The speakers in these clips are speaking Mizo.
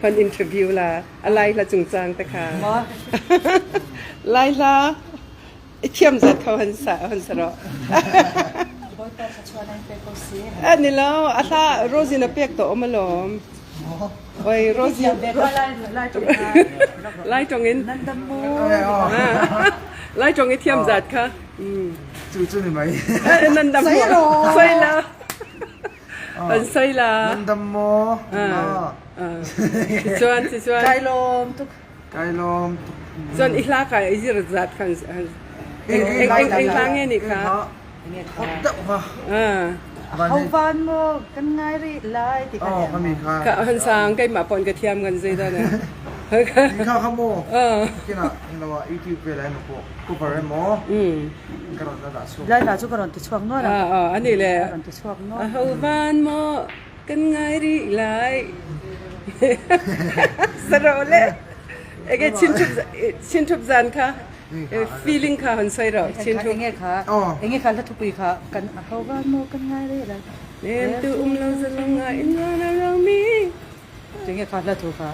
Han interview la a lai hla chungchang te kha. Lai hla i thiam zat kho han sa han sa rawh. Bawipa thluachuah nan pe ko si. A ni lo, a hla Rosie na pek tawh awm alawm. Oi Rosie. Lai tawng in. Nan dam mu. Lai tawng i thiam zat kha. Chu chu ni mai. Nan dam mu. Sai la. An sai la. Nan dam maw? Tichuan tichuan. Kai lawm tuk. Kai lawm tuk. Chuan i hla kha i zir zat khan eng eng eng eng hla nge ni kha? Hot deuh kha. Ho van maw kan ngai rih lai ti kha Oh, kami kha. Ka han sang keimah pawh in ka thiam kan zei dan. Ti kha kha maw? Kina englo ah YouTube vel ah emaw pawh cover emaw ka rawn la dah chhuak. Lai hla chu ka rawn ti chhuak nual a. Ani le. Ka rawn ti chhuak nual. A ho van maw kan ngai rih lai. Sarawh le. Ege chin thup chin thup zan kha feeling kha han sawi rawh chin thup. Enge kha enge kha hla thupui kha kan a ho van maw kan ngai rih lai. Nem tu um lo zalong ah in ran a ro mi. Tinge kha hla thu kha.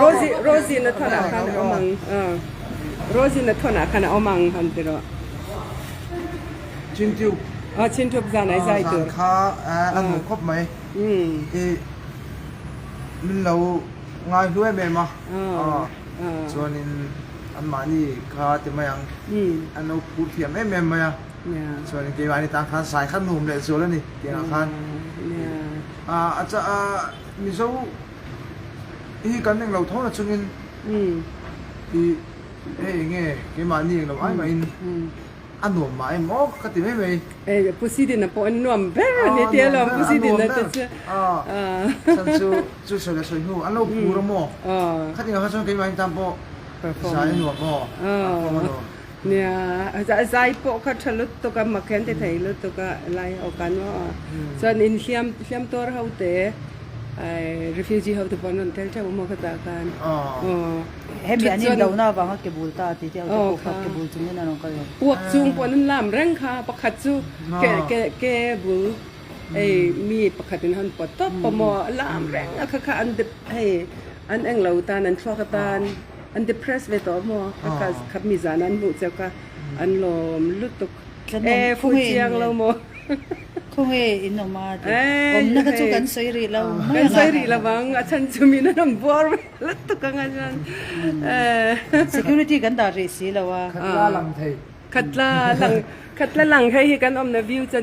Rosie Rosie na thon ah khan a awm ang. Rosie na thon ah khan a awm ang han ti rawh. Chin tube. Ah chin tube zan ai zai tur. Zan kha a nuam khawp mai. I min lo ngai hlu em em a. Chuanin anmahni kha ti mai ang. An lo phur thiam em em mai a. Chuanin keimahni tan khan sai kha nuam leh zual a ni tihah khan a Mizo hi kan englo tho na chungin i hei enge keimahni englo ai mahin a nuam mah em aw ka ti mai mai. Hei Pu Sidina pawh an nuam ber a ni tia lawm Pu Sidina te chu. Chhan chu chu sawi leh sawi hnu an lo phur a maw khatinah kha chuan keimahni tan pawh zai a nuam maw a perform a nuam. Nia, zai pawh kha tha lutuk a, mak hian ti thei lutuk a, lai ho kan maw. Chuan in hliam hliam tuar ho te, refugee ho te pawh an rawn tel theuh maw khatah khan. Aw. Hemi an indohna avanga ke bul ta tih te ho te pawh kha ke bul chungin an rawn kal lo. Puak chung pawh an lam reng kha, pakhat chu ke ke ke bul hei mi pakhat in han pawt tawp pawh maw, a lam reng a kha kha an hei an englo tan an thluak atan. An depress ve tawh maw? Ka ka khap mi zan an hmuh cheu ka an lawm lutuk. E fu chiang lo maw? Khawnge in awm a ti. Awmna kha chu kan sawi rih lo mai Kan sawi rih lo ang, a chhan chu min an rawn buar ve lutuk ang a chuan. Security kan dah rih si lo a. Khatla lang thei. Khatla lang, khatla lang hei hi kan awmna view chu.